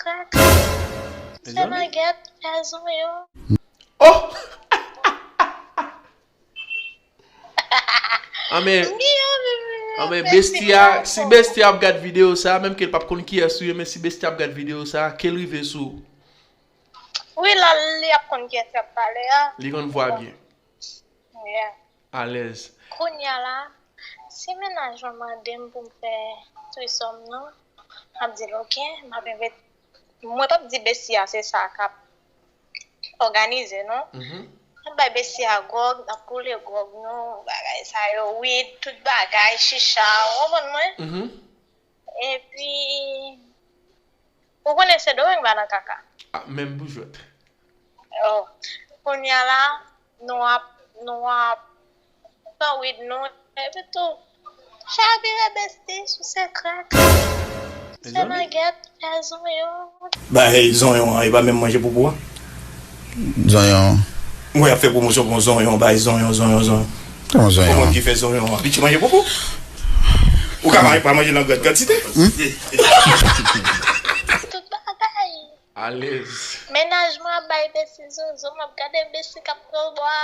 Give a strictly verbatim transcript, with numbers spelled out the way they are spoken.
krak. Fè langèt, fè zonyon. Oh! Anben, anben, Bestia, si Bestia ap gad videyo sa, menm ke l p ap konn kiyès ou ye, men si Bestia ap gad videyo sa, ke l rive sou ou. Wi, la, li ap konn kiyès y ap pale a. Li konn vwa byen. Yeah. Alèz. Kounye a la, si mennaj mwen mande m pou m fè trisòm nan, m ap di l, "Ok, m ap envite." Mwen p ap di Bestia se sa k ap òganize, non. Mhm. M ap bay Bestia gwòg, n ap boule gwòg nou, bagay sa yo, wid, tout bagay, chicha, ou konprann mwen? Mhm. Epi, ou konnen Sendomeng pa nan kaka. Ah, menm pou jwèt. Oh, kounye a la, nou ap, nou ap pran wid nou, epi tou, chavire besti, souse krak, souse langèt, fè zonyon. Bay zonyon an, e pa menm manje poupou a? Zonyon. Mwen ap fè pwomosyon pou yon zonyon, bay zonyon, zonyon, zonyon. Yon zonyon. Pou moun ki fè zonyon an, pitit manje poupou. Ou ka pa manje nan gran kantite. Tout bagay. Alèz. Mennaj mwen ap bay besi zozo, m ap gade besi k ap pran bwa.